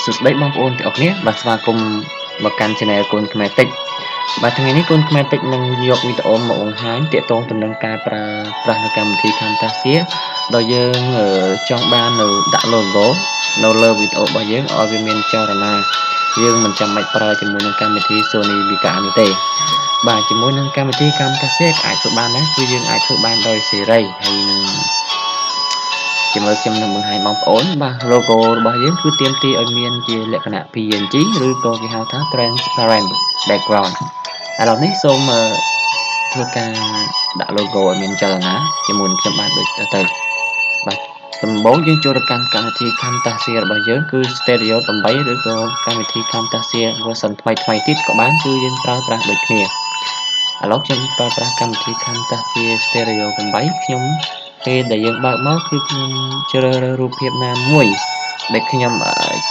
សួស្តីបងប្អូនទាំងអស់គ្នាបាទស្វាគមន៍មកកាន់ Channel កូនខ្មែរតិចបាទថ្ងៃនេះកូនខ្មែរតិចនឹងយកវីដេអូមកបង្ហាញទាក់ទងទៅនឹងការប្រើប្រាស់នៅកម្មវិធី Camtasia ដោយយើងចង់បាននៅដាក់ logo នៅលើវីដេអូរបស់យើងឲ្យវាមានចលនាយើងមិនចាំបាច់ប្រើជាមួយនឹងកម្មវិធី Sony Vegas នោះទេបាទជាមួយនឹងកម្មវិធី Camtasia អាចធ្វើបានដែរគឺយើងអាចធ្វើបានដោយសេរីហើយនឹងជាមួយខ្ញុំនឹងបង្ហាញបងប្អូនបាទ logo របស់យើងគឺទាមទារឲ្យមានជាលក្ខណៈ PNG ឬក៏គេហៅថា transparent background ឥឡូវនេះសូមធ្វើការដាក់ logo ឲ្យមានចលនាជាមួយនឹងខ្ញុំបាទដូចទៅបាទដំបូងយើងចូលទៅកាន់កម្មវិធី Camtasia របស់យើងគឺ Studio 8ឬក៏កម្មវិធី Camtasia version ថ្មីថ្មីទៀតក៏បានគឺយើងប្រើប្រាស់ដូចគ្នាឥឡូវខ្ញុំប្រើប្រាស់កម្មវិធី Camtasia Studio 8ខ្ញុំពេលដែលយើងបើកមកគឺខ្ញុំជ្រើសរើសរូបភាពណាមួយដែលខ្ញុំ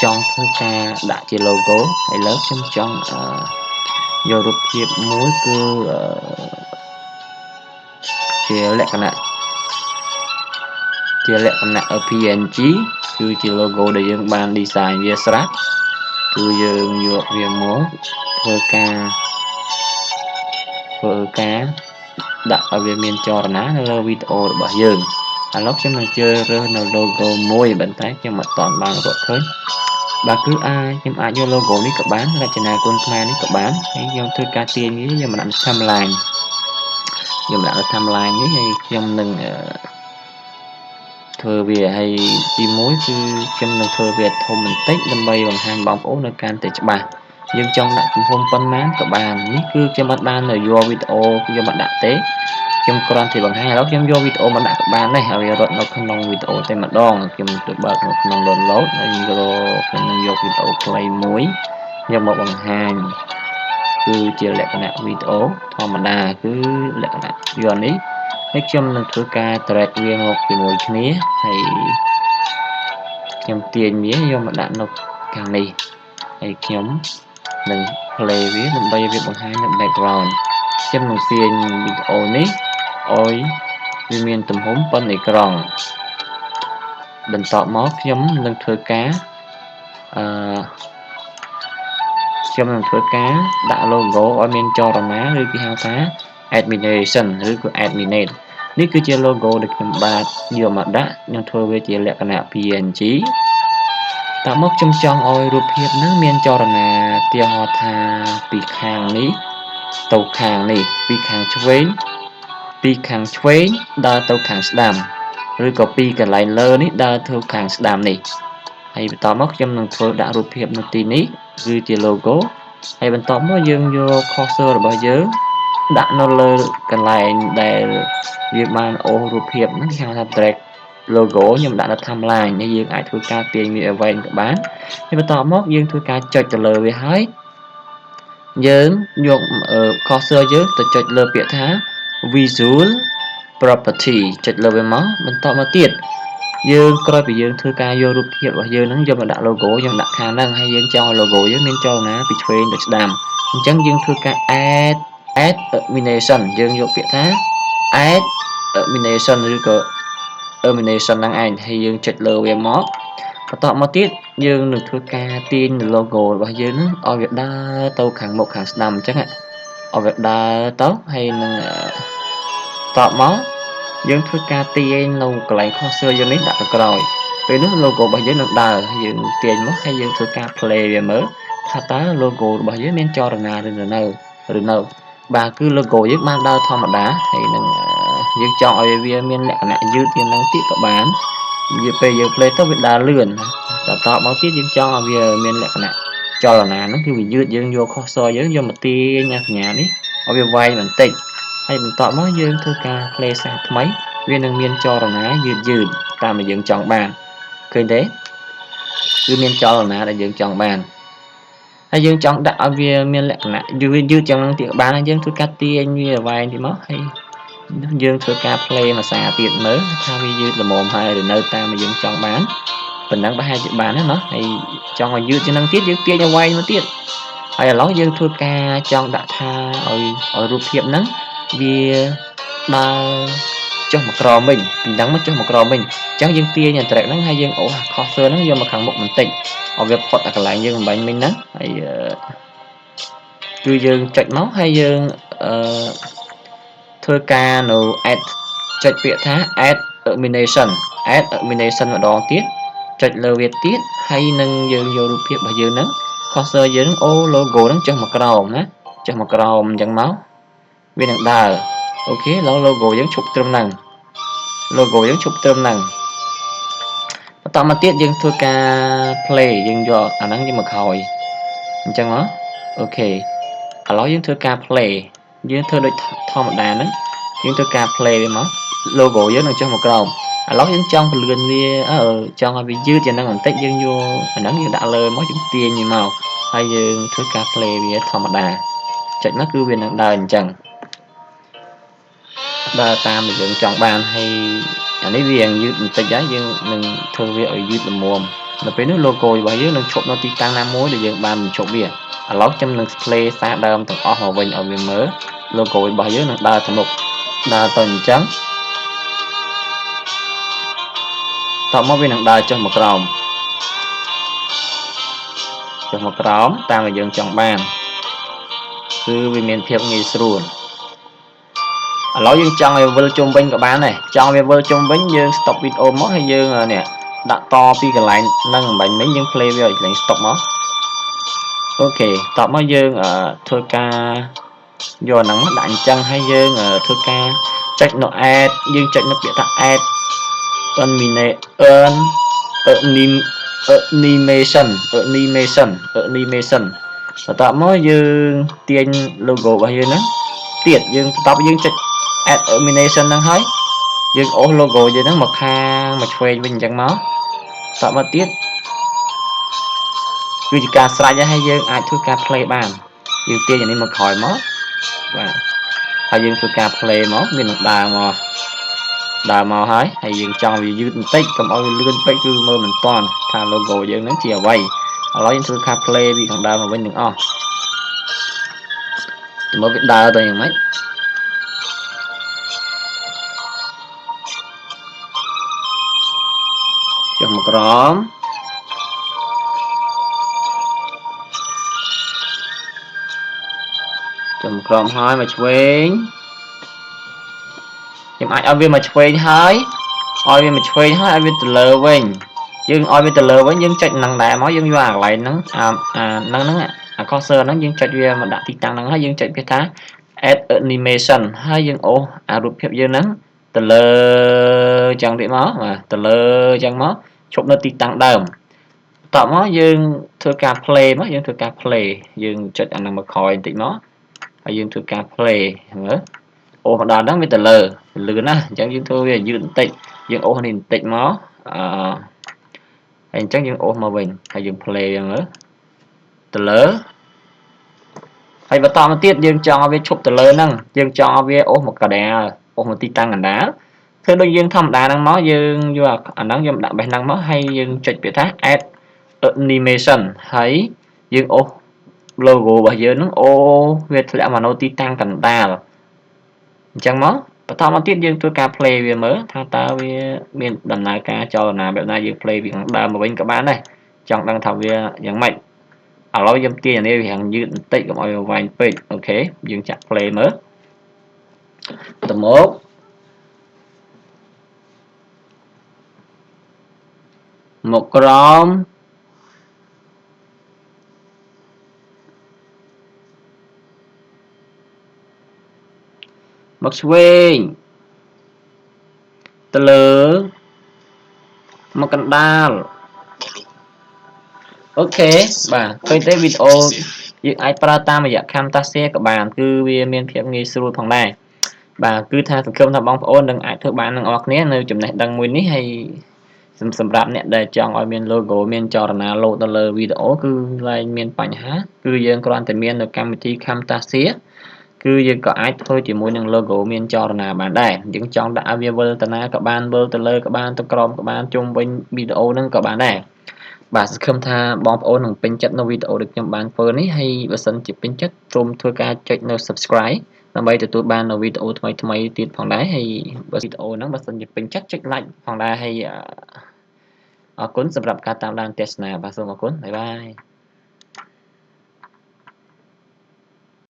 ចង់ធ្វើការដាក់ជា logo ឥឡូវខ្ញុំចង់យករូបភាពមួយគឺជាលក្ខណៈ PNG គឺជា logo ដែលយើងបាន design វាស្រាប់គឺយើងយកវាមកធ្វើការដាក់ឲ្យវាមានចលនានៅលើវីដេអូរបស់យើងឥឡូវខ្ញុំនឹងជ្រើសរើសនៅ logo មួយប៉ុន្តែខ្ញុំអត់ទាន់បានរកឃើញបាទគឺអាចខ្ញុំអាចយក logo នេះក៏បានរចនាគុណខ្មែរនេះក៏បានហើយខ្ញុំធ្វើការទាញវាយកមកដាក់នៅ timeline ខ្ញុំដាក់នៅ timeline នេះហើយខ្ញុំនឹងធ្វើវាហើយទី1គឺខ្ញុំនឹងធ្វើវាធំបន្តិចដើម្បីបង្ហាញបងប្អូននៅកាន់តែច្បាស់យើងចង់ដាក់ទំហំប៉ុន្មានក៏បាននេះគឺខ្ញុំអត់បានយកវីដេអូយកមកដាក់ទេខ្ញុំគ្រាន់តែបង្ហាញឥឡូវខ្ញុំយកវីដេអូមកដាក់ក៏បានដែរហើយវារត់នៅក្នុងវីដេអូតែម្ដងខ្ញុំទៅបើកនៅក្នុង download ហើយខ្ញុំនឹងយកវីដេអូខ្លីមួយយកមកបង្ហាញគឺជាលក្ខណៈវីដេអូធម្មតាគឺលក្ខណៈយកនេះហើយខ្ញុំនឹងធ្វើការ drag វាមកជាមួយគ្នាហើយខ្ញុំទាញវាយកមកដាក់នៅខាងនេះហើយខ្ញុំនឹង play វាដើម្បីវាបង្ហាញនៅ background ខ្ញុំនឹងទាញវីដេអូនេះឲ្យវាមានទំហំប៉ុនអេក្រង់បន្ទាប់មកខ្ញុំនឹងធ្វើការអឺខ្ញុំនឹងធ្វើការដាក់ logo ឲ្យមានចលនាឬគេហៅថា animation ឬក៏ animate នេះគឺជា logo ដែលខ្ញុំបាទយកមកដាក់ខ្ញុំធ្វើវាជាលក្ខណៈ PNG តមកខ្ញុំចង់ឲ្យរូបភាពហ្នឹងមានចលនាទាហរណ៍ថាពីខាងនេះទៅខាងនេះពីខាងឆ្វេងពីខាងឆ្វេងដើរទៅខាងស្ដាំឬក៏ពីកន្លែងលើនេះដើរទៅខាងស្ដាំនេះហើយបន្តមកខ្ញុំនឹងធ្វើដាក់រូបភាពនៅទីនេះគឺជា logo ហើយបន្ទាប់មកយើងយក cursor របស់យើងដាក់នៅលើកន្លែងដែលយើងបានអូសរូបភាពហ្នឹងគេហៅថា drag logo ខ្ញុំដាក់នៅ timeline នេះយើងអាចធ្វើការទាញវាឲ្យវែងក៏បានហើយបន្ទាប់មកយើងធ្វើការចុចទៅលើវាហើយយើងយក cursor យើងទៅចុចលើពាក្យថា visual property ចុចលើវាមកបន្តមកទៀតយើងក្រោយពីយើងធ្វើការយករូបភាពរបស់យើងហ្នឹងយកមកដាក់ logo យើងដាក់ខាងហ្នឹងហើយយើងចង់ឲ្យ logo យើងមានចលនាពីឆ្វេងទៅស្ដាំអញ្ចឹងយើងធ្វើការ add animation យើងយកពាក្យថា add animation ឬក៏ animation ហ្នឹងឯងហើយយើងចុចលើវាមកបន្ទាប់មកទៀតយើងនឹងធ្វើការទាញ logo របស់យើងហ្នឹងឲ្យវាដើរទៅខាងមុខខាងស្ដាំអញ្ចឹងឲ្យវាដើរទៅហើយនឹងតបមកយើងធ្វើការទាញនៅកន្លែង cursor យើងនេះដាក់ទៅក្រោយពេលនោះ logo របស់យើងនឹងដើរយើងទាញមកហើយយើងធ្វើការ play វាមើលថាតើ logo របស់យើងមានចលនាឬនៅឬនៅបាទគឺ logo យើងបានដើរធម្មតាហើយនឹងយើងចង់ឲ្យវាមានលក្ខណៈយឺតជាងនឹងទៀតក៏បានយើងពេលយើង play ទៅវាដើរលឿនតតមកទៀតយើងចង់ឲ្យវាមានលក្ខណៈចលនាហ្នឹងគឺវាយឺតយើងយក cursor យើងយកមកទាញអាសញ្ញានេះឲ្យវាវែងបន្តិចហើយបន្ទាប់មកយើងធ្វើការ play សារថ្មីវានឹងមានចលនាយឺតយឺតតាមដែលយើងចង់បានឃើញទេគឺមានចលនាដែលយើងចង់បានហើយយើងចង់ដាក់ឲ្យវាមានលក្ខណៈយឺតយឺតចឹងទៀតបានហើយយើងធ្វើការទាញវាវែងទៀតមកហើយយើងធ្វើការ play មួយសារទៀតមើលថាវាយឺតល្មមហើយឬនៅតាមដែលយើងចង់បានប៉ុណ្ណឹងប្រហែលជាបានណាណោះហើយចង់ឲ្យយឺតជាងនឹងទៀតយើងទាញឲ្យវែងមកទៀតហើយឥឡូវយើងធ្វើការចង់ដាក់ថាឲ្យរូបភាពហ្នឹងវាដើរ ចុះមកក្រោមវិញពីហ្នឹងមកចុះមកក្រោមវិញអញ្ចឹងយើងទាញអា track ហ្នឹងហើយយើងអូស cursor ហ្នឹងយកមកខាងមុខបន្តិចឲ្យវាផុតអាកន្លែងយើងបំបញ្ញមិញហ្នឹងហើយគឺយើងចុចមកហើយយើងអឺធ្វើការនៅ add ចុចពាក្យថា add animation add animation ម្ដងទៀតចុចលើវាទៀតហើយនឹងយើងយករូបភាពរបស់យើងហ្នឹង cursor យើងអូ logo ហ្នឹងចុះមកក្រោមណាចុះមកក្រោមអញ្ចឹងមកវានឹងដើរ OK ឥឡូវ logo យើងឈប់ត្រឹមហ្នឹង logo យើងឈប់ត្រឹមហ្នឹងបន្តមកទៀតយើងធ្វើការ play យើងយកអាហ្នឹងយកមកក្រោយអញ្ចឹងមក OK ឥឡូវយើងធ្វើការ play យើងធ្វើដូចធម្មតាហ្នឹងយើងធ្វើការ play វាមក logo យើងនឹងចុះមកក្រោមឥឡូវយើងចង់ពន្លឿនវាអឺចង់ឲ្យវាយឺតជាងហ្នឹងបន្តិចយើងយកអាហ្នឹងយើងដាក់លើមកយើងទាញវាមកហើយយើងធ្វើការ play វាធម្មតាចុចមកគឺវានឹងដើរអញ្ចឹងដើរតាមដែលយើងចង់បានហើយអានេះវាយឺតបន្តិចហើយយើងនឹងធ្វើវាឲ្យយឺតល្មមនៅពេលនោះ logo របស់យើងនឹងឈប់នៅទីតាំងណាមួយដែលយើងបានបញ្ឈប់វាឥឡូវខ្ញុំនឹង play សារដើមទាំងអស់មកវិញឲ្យវាមើល logo របស់យើងនឹងដើរទៅមុខដើរទៅអញ្ចឹងតមកវានឹងដើរចុះមកក្រោមចុះមកក្រោមតាមដែលយើងចង់បានគឺវាមានភាពងាយស្រួលឥឡូវយើងចង់ឲ្យវិលជុំវិញក៏បានដែរចង់វាវិលជុំវិញយើង stop វីដេអូមកហើយយើងនេះដាក់តពីកន្លែងហ្នឹងអំបញ្ញមិញយើង play វាឲ្យកន្លែង stop មក OK តបមកយើងធ្វើការយកអាហ្នឹងមកដាក់អញ្ចឹងហើយយើងធ្វើការចុចនៅ add យើងចុចនៅពាក្យថា add animation animation animation បន្ទាប់មកយើងទាញ logo របស់យើងហ្នឹងទៀតយើងបន្ទាប់យើងចុច add animation ហ្នឹងហើយយើងអូស logo យើងហ្នឹងមកខាងមកឆ្វេងវិញអញ្ចឹងមកតមកទៀតគឺជាការស្រេចហើយយើងអាចធ្វើការ play បានយើងទាញអានេះមកក្រោយមកបាទហើយយើងធ្វើការ play មកមាននឹងដើរមកដើរមកហើយហើយយើងចង់វាយឺតបន្តិចកុំឲ្យវាលឿនពេកគឺមើលមិនទាន់ថា logo យើងហ្នឹងជាអ្វីឥឡូវយើងធ្វើការ play ពីខាងដើមមកវិញទាំងអស់ទៅមកវាដើរទៅយ៉ាងម៉េចចុះមកក្រោមចុះមកក្រោមហើយមកឆ្វេងខ្ញុំអាចឲ្យវាមកឆ្វេងហើយឲ្យវាមកឆ្វេងហើយឲ្យវាទៅលើវិញយើងឲ្យវាទៅលើវិញយើងចុចនឹងដែរមកយើងយកអាកន្លែងហ្នឹងអាអាហ្នឹងហ្នឹងអា cursor ហ្នឹងយើងចុចវាមកដាក់ទីតាំងហ្នឹងហើយយើងចុចវាថា add animation ហើយយើងអូសអារូបភាពយើងហ្នឹងទៅលើចឹងទៀតមកបាទទៅលើចឹងមកឈប់នៅទីតាំងដើមតបមកយើងធ្វើការ play មកយើងធ្វើការ play យើងចុចអាហ្នឹងមកក្រោយបន្តិចមកហើយយើងធ្វើការ play មើលអូសមកដល់ហ្នឹងវាទៅលើលឿនណាស់អញ្ចឹងយើងធ្វើវាយឺតបន្តិចយើងអូសនេះបន្តិចមកអឺហើយអញ្ចឹងយើងអូសមកវិញហើយយើង play វាមើលទៅលើហើយបន្តមកទៀតយើងចង់ឲ្យវាឈប់ទៅលើហ្នឹងយើងចង់ឲ្យវាអូសមកកណ្ដាលអូសមកទីតាំងកណ្ដាលធ្វើដូចយើងធម្មតាហ្នឹងមកយើងយកអាហ្នឹងយើងដាក់បេះហ្នឹងមកហើយយើងចុចពាក្យថា add animation ហើយយើងអូស logo របស់យើងហ្នឹងអូវាធ្លាក់មកនៅទីតាំងកណ្ដាលអញ្ចឹងមកបន្តមកទៀតយើងធ្វើការ play វាមើលថាតើវាមានដំណើរការចលនាបែបណាយើង play ពីខាងដើមមកវិញក៏បានដែរចង់ដឹងថាវាយ៉ាងម៉េចឥឡូវយើងទាញអានេះវារាងយឺតបន្តិចកុំឲ្យវាវែងពេក OK យើងចាក់ play មើលទៅមកមកក្រោមមកឆ្វេងទៅលើមកកណ្ដាល OK បាទឃើញទេវីដេអូយើងអាចប្រើតាមរយៈ Camtasia ក៏បានគឺវាមានភាពងាយស្រួលផងដែរបាទគឺថាសង្ឃឹមថាបងប្អូននឹងអាចធ្វើបាននឹងអស់គ្នានៅចំណេះដឹងមួយនេះហើយសម្រាប់អ្នកដែលចង់ឲ្យមាន logo មានចលនាលោតទៅលើវីដេអូគឺលែងមានបញ្ហាគឺយើងគ្រាន់តែមាននៅកម្មវិធី Camtasia គឺយើងក៏អាចធ្វើជាមួយនឹង logo មានចលនាបានដែរយើងចង់ដាក់ឲ្យវាវិលទៅណាក៏បានវិលទៅលើក៏បានទៅក្រោមក៏បានជុំវិញវីដេអូហ្នឹងក៏បានដែរបាទសង្ឃឹមថាបងប្អូននឹងពេញចិត្តនៅវីដេអូដែលខ្ញុំបានធ្វើនេះហើយបើសិនជាពេញចិត្តសូមធ្វើការចុចនៅ Subscribe ដើម្បីទទួលបាននូវវីដេអូថ្មីថ្មីទៀតផងដែរហើយបើវីដេអូហ្នឹងបើសិនជាពេញចិត្តចុច like ផងដែរហើយអរគុណសម្រាប់ការតាមដានទស្សនាបាទសូមអរគុណ bye bye។